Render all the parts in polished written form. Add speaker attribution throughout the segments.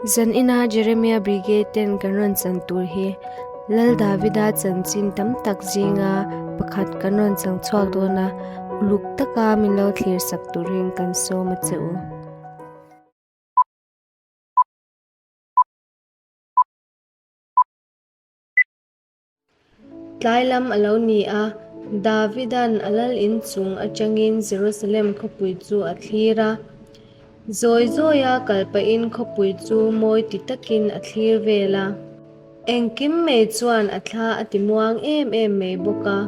Speaker 1: Zan ina Jeremia Brigade ten kan rawn chan tur hi Lal Davida chanchin tam tak zinga pakhat kan rawn chang chhuak dawn a, uluk taka min lo thlir sak turin kan sawm a che u. Tlai lam a lo ni a, Davida'n a lal inchung atangin Jerusalem khawpui chu a thlir a. Zawi zawia kal pahin khawpui chu mawi ti takin a thlir vel a. Engkim mai chuan a thla a ti muang em em mai bawk a.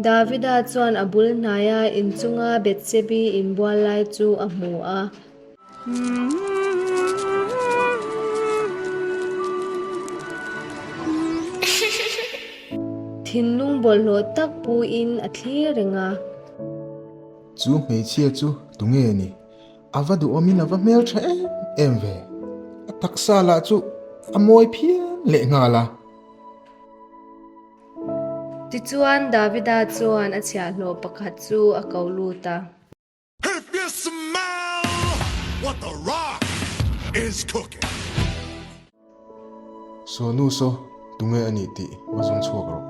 Speaker 1: Davida chuan a bul hnaia inchunga Bethsebi inbual lai chu a hmu a. Thinlung bawlhhlawh tak puin a thlir reng a.
Speaker 2: Chu hmeichhia chu tunge ni? A va duhawmin a va hmeltha em em ve. A taksa lah chu a mawi phian lehnghal a.
Speaker 1: Tichuan Davida chuan a chhiahhlawh pakhat chu a ko lut a.
Speaker 3: If you smell what the rock is cooking.
Speaker 2: Saw nu saw tunge a nih tih va zawng chhuak rawh.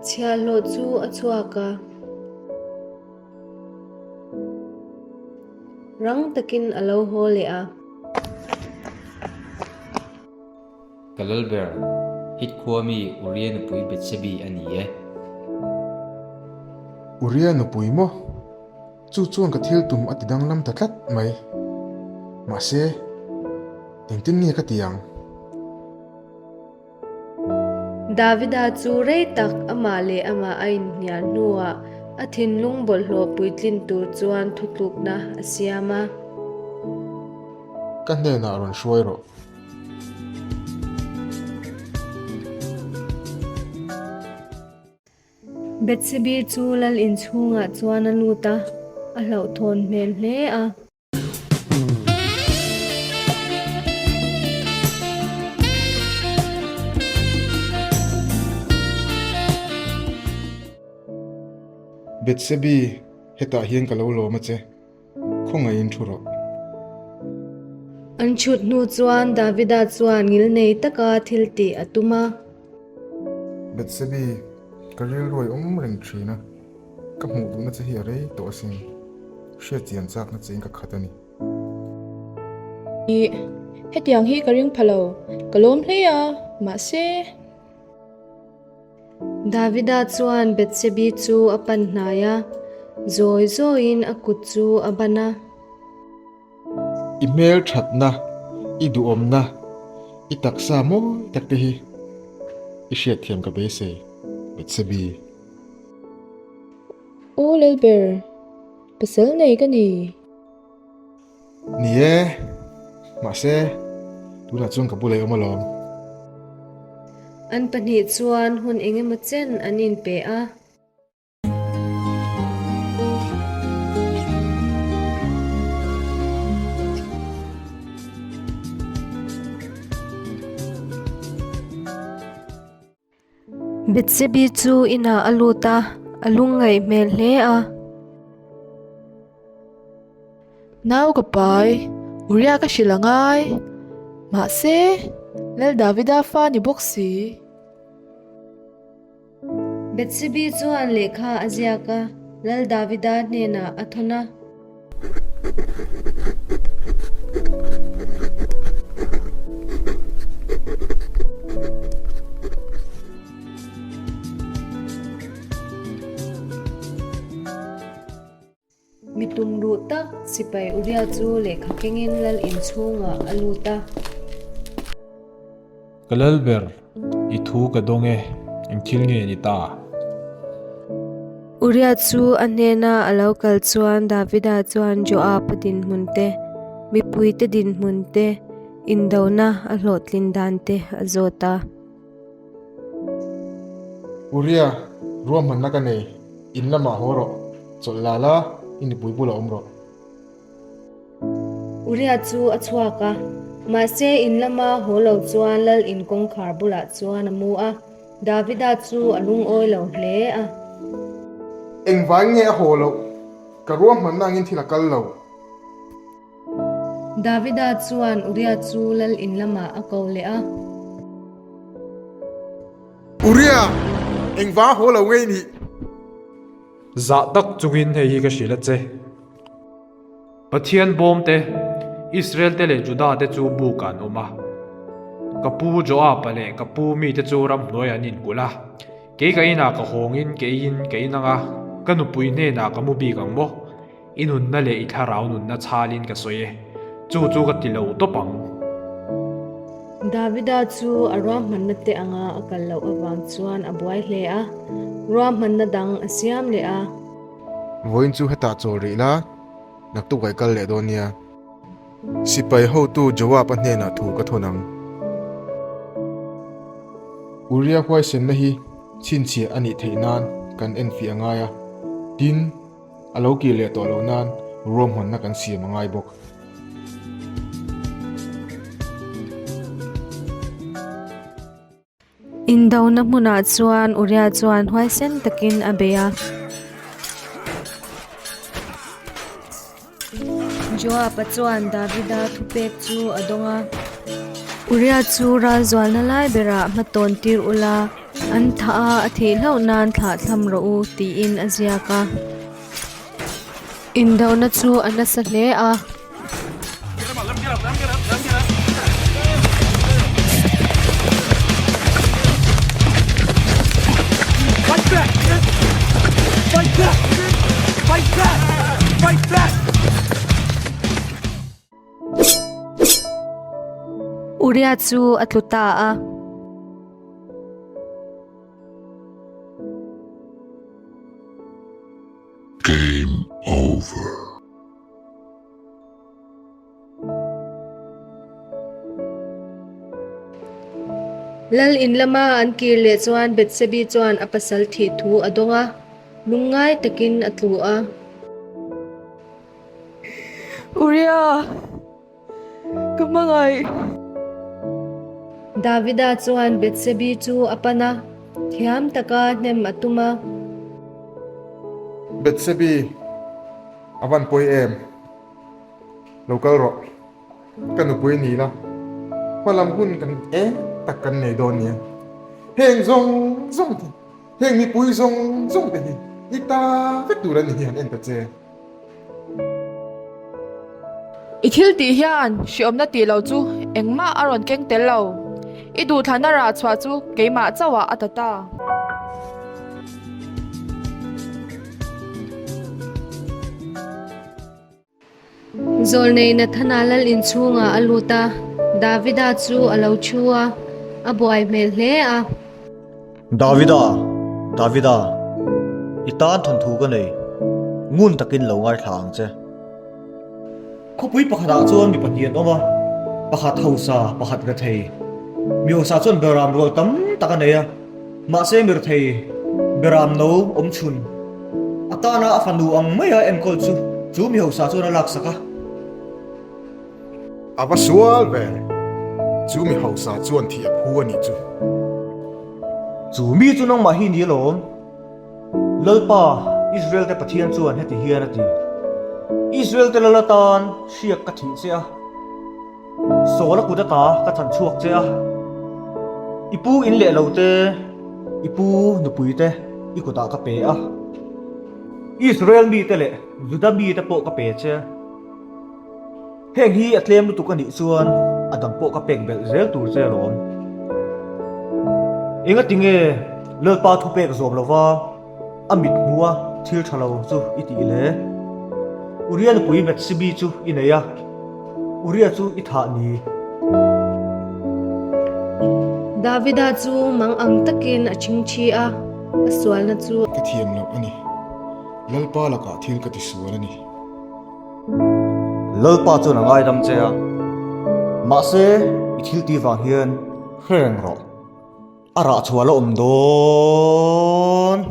Speaker 1: Chhiahhlawh chu a chhuak a. Rang takin a lo haw leh a.
Speaker 4: Ka lal ber, Hit khua mi Uria nupui Bethsebi a ni e.
Speaker 2: Uria nupui maw? Chu chuan ka thil tum a ti danglam ta tlat mai. Mahse, engtin nge ka ti ang?
Speaker 1: Davida chu rei tak amah leh amah a inhnial hnuah a thinlung bawlhhlawh puitlin tur chuan thutlukna a siam a.
Speaker 2: Ka hnenah rawn hruai rawh.
Speaker 1: Bethsebi chu lal inchhungah chuan a lut a, a hlauhthawn hmel hle a.
Speaker 2: Bethsebi, hetah hian ka lo lawm a che. Khawngaihin thu rawh.
Speaker 1: An chhut hnu chuan Davida chuan ngilnei taka thil tih a tum a.
Speaker 2: Bethsebi, ka rilruai awm reng thin a, ka hmuh duhna che hi a rei tawh asin. Hriat chian chakna chein ka khat a ni.
Speaker 5: Ih, hetiang hi ka ring pha lo, ka lawm hle a, mahse.
Speaker 1: Davida chuan Bethsebi chu a pan hnai a, zawi zawiin a kut chu a ban a.
Speaker 2: I hmel thatna, i duhawmna, i taksa mawi tak te hi i hriatthiam ka beisei, Bethsebi.
Speaker 5: Aw Lalber, pasal nei ka ni.
Speaker 2: Ni e, mahse tunah chuan ka bulah i awm alawm.
Speaker 1: An pahnih chuan hun eng emaw chen an inpe a. Bethsebi chu inah a lut a, a lungngaih hmel hle a.
Speaker 5: Nau ka pai, Uria ka hrilh a ngai. Mahse, Lal Davida fa ni bawk si.
Speaker 1: Bethsebi chuan lehkha a ziak a, Lal Davida hnenah a thawn a. Mi tumruh tak sipai Uria chu lehkha kengin lal inchhungah a lut a.
Speaker 6: Ka lal ber, i thu ka dawng e, eng thil nge ni ta?
Speaker 1: Uria chu a hnena a lo kal chuan Davida chuan Joab-a dinhmun te, mipuite dinhmun te, indona a hlawhtlin dan te a zawt a.
Speaker 2: Uria, ruahmanna ka nei, in lamah haw rawh, chawlh la la, i nupui bulah awm rawh.
Speaker 1: Uria chu a chhuak a, mahse in lama haw lo chuan lal in kawngkhar bulah chuan a mu a, Davida chu a lungawi lo hle a.
Speaker 2: Engvai nge a haw loh? Ka ruahmanna angin thil a kal lo.
Speaker 1: Davida chuan Uria chu lal in lamah a ko leh a.
Speaker 2: Uria, engvang haw lo ngei nih?
Speaker 6: Zah tak chungin hei hi ka hrilh a che. Pathian bawm te, Israel te leh Juda te chu buk ah an awm a. Ka pu Joab-a leh ka pu mite chu ramhnuaiah an inkulh a. Kei ka inah ka hawngin ka eiin ka in ang a, ka nupui hnenah ka mu bik ang maw? I nunna leh i thlarau nunna chhalin ka sawi e, chu chu ka ti lo tawp ang.
Speaker 1: Davida chu a ruahmanna te anga a kal loh avang chuan a buai hle a, ruahmanna dang a siam leh a.
Speaker 2: Vawiin chu hetah chawl rih la, naktuk ai kal leh dawn nia. Sipai hotu Joab-a hnenah thu ka thawn ang. Uria huaisenna hi chhinchhiah a nih theih nan kan enfiah a ngai a, tin, a lo kir leh tawh loh nan ruahmanna kan siam a ngai bawk.
Speaker 1: Indona hmunah chuan Uria chuan huaisen takin a bei a. Joab-a chuan Davida thupek chu a dawng a. Uria chu ral zualna lai berah hmatawn tir ula, an thah a, a thih hlauh nan thlah thlam rawh u, tiin a ziak a. Indona chu a nasa hle a. Uria chu a tlu ta a.
Speaker 3: Game over.
Speaker 1: Lal in lama an kir leh chuan Bethsebi chuan a pasal thih thu a dawng a, lungngai takin a tlu a.
Speaker 5: Uria, ka hmangaih.
Speaker 1: Davida chuan Bethsebi chu a pan a, thiam taka hnem a tum a.
Speaker 2: Bethsebi, A van pawi em? Lo kal rawh. Ka nupui ni la. Hma lam hun kan eng tak kan nei dawn nia. Heng zawng zawng te, heng mipui zawng zawng te hi i ta vek tur a ni hi han en ta che.
Speaker 5: I thil tih hian hriawmna tih lo chu engmah a rawn keng tel lo. I duhthlanna rah chhuah chu keimah chauhah a ta ta.
Speaker 1: Zawlnei Nathana lal inchhungah a lut a, Davida chu a lo thu a, a buai hmel hle a.
Speaker 7: Davida, Davida, i tan thawnthu ka nei, ngun takin lo ngaithla ang che. Khawpui pakhatah chuan mi pahnih an awm a, pakhat hausa, pakhat rethei. Mi hausa chuan beram rual tam tak a nei a. Mahse mirthei beram no awm chhun a tana a fanu ang maia enkawl chu chu mi hausa chuan a laksak a.
Speaker 2: A va sual ve, chu mi hausa chuan thih a phu a nih chu.
Speaker 7: Chu mi chu nangmah hi ni alawm. Lalpa, Israel te Pathian chuan heti hian a ti, Israel te lal atan hriak ka thih che a. Sawl a kut ata ka chhan chhuak che a, i pu in leh lo te, i pu nupui te i kutah ka pe a, Israel mite leh Juda mite pawh ka pe che. Heng hi a tlem lutuk a nih chuan a dang pawh ka pek belh zel tur che alawm. Engati nge Lalpa thupek zawm lova A mit hmu a, thil tha lo chu i tih le. Uria nupui Bethsebi chu i nei a, Uria chu i thah ni.
Speaker 1: Davida chu mang ang takin a chingthi a, a sualna chu.
Speaker 2: Ka thiam loh a ni. Lalpa lakah thil ka tisual a ni.
Speaker 7: Lalpa chuan a ngaidam che a, mahse i thil tih vang hian hre reng rawh. A rah chhuah la awm dawn.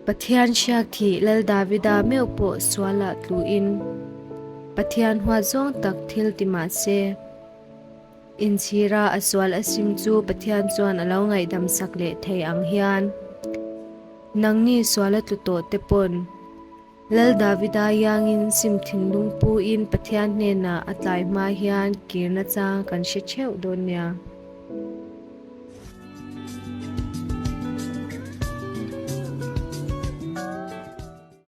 Speaker 1: Pathian hriak thih Lal Davida meuh pawh sualah tluin Pathian huat zawng tak thil ti mah se, inchhira a sual a sim chu Pathian chuan a lo ngaihdam sak leh thei ang hian nangni suala tlu tawh te pawn Lal Davida iangin sim thinlung puin Pathian hnenah a tlai hma hian kirna chang kan hre theuh dawn nia.